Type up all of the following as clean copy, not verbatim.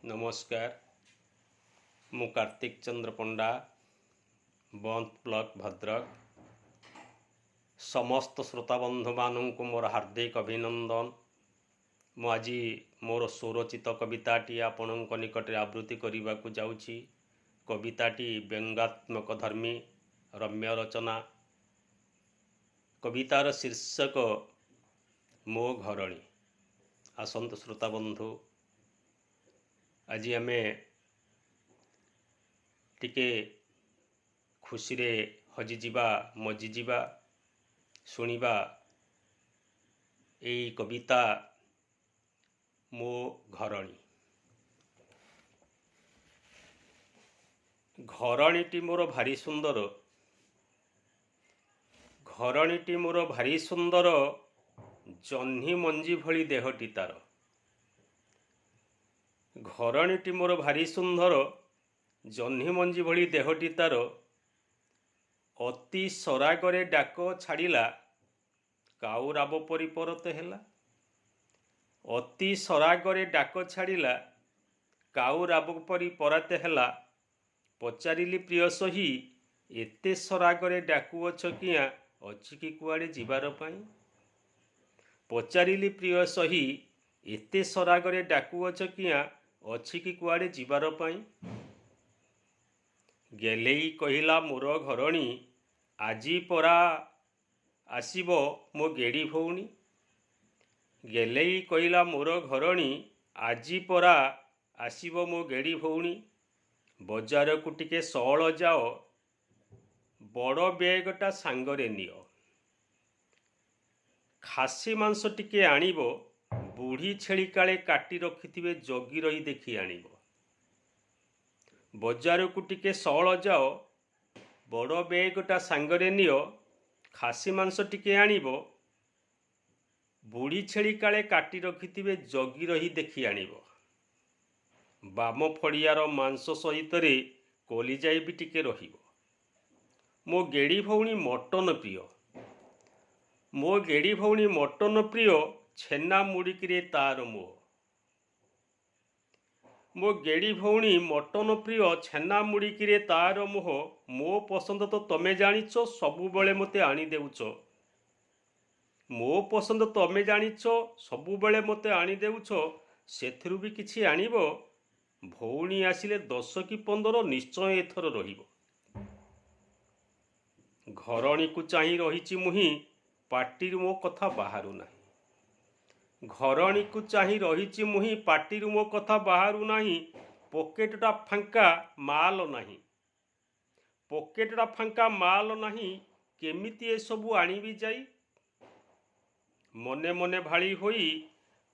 ନମସ୍କାର। ମୁଁ କାର୍ତ୍ତିକ ଚନ୍ଦ୍ର ପଣ୍ଡା, ବନ୍ତ ବ୍ଲକ, ଭଦ୍ରକ। ସମସ୍ତ ଶ୍ରୋତାବନ୍ଧୁମାନଙ୍କୁ ମୋର ହାର୍ଦ୍ଦିକ ଅଭିନନ୍ଦନ। ମୁଁ ଆଜି ମୋର ସ୍ୱରଚିତ କବିତାଟି ଆପଣଙ୍କ ନିକଟରେ ଆବୃତ୍ତି କରିବାକୁ ଯାଉଛି। କବିତାଟି ବ୍ୟଙ୍ଗାତ୍ମକ ଧର୍ମୀ ରମ୍ୟ ରଚନା। କବିତାର ଶୀର୍ଷକ ମୋ ଘରଣୀ। ଆସନ୍ତୁ ଶ୍ରୋତାବନ୍ଧୁ, ଆଜି ଆମେ ଟିକେ ଖୁସିରେ ହଜିଯିବା, ମଜିଯିବା, ଶୁଣିବା ଏଇ କବିତା ମୋ ଘରଣୀ। ଘରଣୀଟି ମୋର ଭାରି ସୁନ୍ଦର, ଘରଣୀଟି ମୋର ଭାରି ସୁନ୍ଦର, ଜହ୍ନି ମଞ୍ଜି ଭଳି ଦେହଟି ତାର। ଘରଣୀଟି ମୋର ଭାରି ସୁନ୍ଦର, ଜହ୍ନି ମଞ୍ଜି ଭଳି ଦେହଟି ତାର। ଅତି ସରାଗରେ ଡାକ ଛାଡ଼ିଲା, କାଉ ରାବ ପରି ପରତେ ହେଲା। ଅତି ସରାଗରେ ଡାକ ଛାଡ଼ିଲା, କାଉ ରାବ ପରି ପରାତେ ହେଲା। ପଚାରିଲି ପ୍ରିୟ ସହି, ଏତେ ସରାଗରେ ଡାକୁଅଛ କିଆଁ, ଅଛି କି କୁଆଡ଼େ ଯିବାର ପାଇଁ? ପଚାରିଲି ପ୍ରିୟ ସହି, ଏତେ ସରାଗରେ ଡାକୁଅଛ କିଆଁ, ଅଛି କି କୁଆଡ଼େ ଯିବାର ପାଇଁ? ଗେଲେଇ କହିଲା ମୋର ଘରଣୀ, ଆଜି ପରା ଆସିବ ମୋ ଗେଡ଼ି ଭଉଣୀ। ଗେଲେଇ କହିଲା ମୋର ଘରଣୀ, ଆଜି ପରା ଆସିବ ମୋ ଗେଡ଼ି ଭଉଣୀ। ବଜାରକୁ ଟିକେ ସଅଳ ଯାଅ, ବଡ଼ ବେଗଟା ସାଙ୍ଗରେ ନିଅ। ଖାସି ମାଂସ ଟିକେ ଆଣିବ, ବୁଢ଼ୀ ଛେଳି କାଳେ କାଟି ରଖିଥିବେ, ଜଗି ରହି ଦେଖି ଆଣିବ। ବଜାରକୁ ଟିକେ ସଅଳ ଯାଅ, ବଡ଼ ବେଗଟା ସାଙ୍ଗରେ ନିଅ, ଖାସି ମାଂସ ଟିକେ ଆଣିବ, ବୁଢ଼ୀ ଛେଳି କାଳେ କାଟି ରଖିଥିବେ, ଜଗି ରହି ଦେଖି ଆଣିବ। ବାମ ଫଡ଼ିଆର ମାଂସ ସହିତରେ କଲିଜାଇ ବି ଟିକେ ରହିବ। ମୋ ଗେଡ଼ି ଭଉଣୀ ମଟନ ପ୍ରିୟ, ମୋ ଗେଡ଼ି ଭଉଣୀ ମଟନ ପ୍ରିୟ, ଛେନା ମୁଡ଼ିକିରେ ତାର ମୋହ। ମୋ ଗେଡ଼ି ଭଉଣୀ ମଟନ ପ୍ରିୟ, ଛେନା ମୁଡ଼ିକିରେ ତାର ମୋହ। ମୋ ପସନ୍ଦ ତ ତମେ ଜାଣିଛ, ସବୁବେଳେ ମୋତେ ଆଣିଦେଉଛ। ମୋ ପସନ୍ଦ ତମେ ଜାଣିଛ, ସବୁବେଳେ ମୋତେ ଆଣିଦେଉଛ, ସେଥିରୁ ବି କିଛି ଆଣିବ। ଭଉଣୀ ଆସିଲେ 10 କି 15 ନିଶ୍ଚୟ ଏଥର ରହିବ। ଘରଣୀକୁ ଚାହିଁ ରହିଛି ମୁହିଁ, ପାଟିରୁ ମୋ କଥା ବାହାରୁ ନାହିଁ। ଘରଣୀକୁ ଚାହିଁ ରହିଛି ମୁହିଁ, ପାଟିରୁ ମୋ କଥା ବାହାରୁ ନାହିଁ। ପକେଟଟା ଫାଙ୍କା ମାଲ ନାହିଁ, ପକେଟଟା ଫାଙ୍କା ମାଲ ନାହିଁ, କେମିତି ଏସବୁ ଆଣିବି ଯାଇ? ମନେ ମନେ ଭାଳି ହୋଇ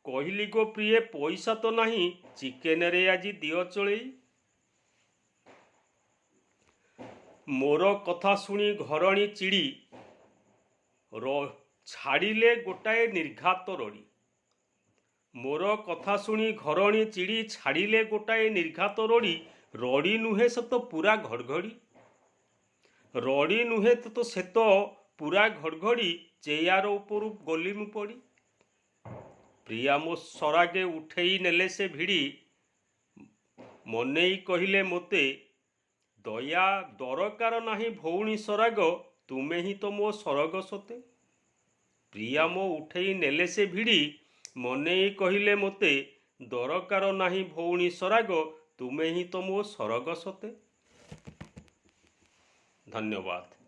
କହିଲି ଗୋ ପ୍ରିୟେ, ପଇସା ତ ନାହିଁ, ଚିକେନରେ ଆଜି ଦିଅ ଚଳେଇ। ମୋର କଥା ଶୁଣି ଘରଣୀ ଚିଡ଼ି ଛାଡ଼ିଲେ ଗୋଟାଏ ନିର୍ଘାତ ରଡ଼ି। ମୋର କଥା ଶୁଣି ଘରଣୀ ଚିଡ଼ି ଛାଡ଼ିଲେ ଗୋଟାଏ ନିର୍ଘାତ ରଡ଼ି। ରଡ଼ି ନୁହେଁ ସେ ତ ପୁରା ଘଡ଼ଘଡ଼ି, ରଡ଼ି ନୁହେଁ ତ ସେ ତ ପୁରା ଘଡ଼ଘଡ଼ି, ଚେୟାର ଉପରୁ ଗଲି ମୁଁ ପଡ଼ି। ପ୍ରିୟା ମୋ ସରାଗେ ଉଠେଇ ନେଲେ ସେ ଭିଡ଼ି, ମନେଇ କହିଲେ ମୋତେ ଦୟା ଦରକାର ନାହିଁ ଭଉଣୀ ସରାଗ, ତୁମେ ହିଁ ତ ମୋ ସରଗ ସତେ। ପ୍ରିୟା ମୋ ଉଠେଇ ନେଲେ ସେ ଭିଡ଼ି, ମନେଇ କହିଲେ ମୋତେ ଦରକାର ନାହିଁ ଭଉଣୀ ସରାଗ, ତୁମେ ହିଁ ତ ମୋ ସରଗ ସତେ। ଧନ୍ୟବାଦ।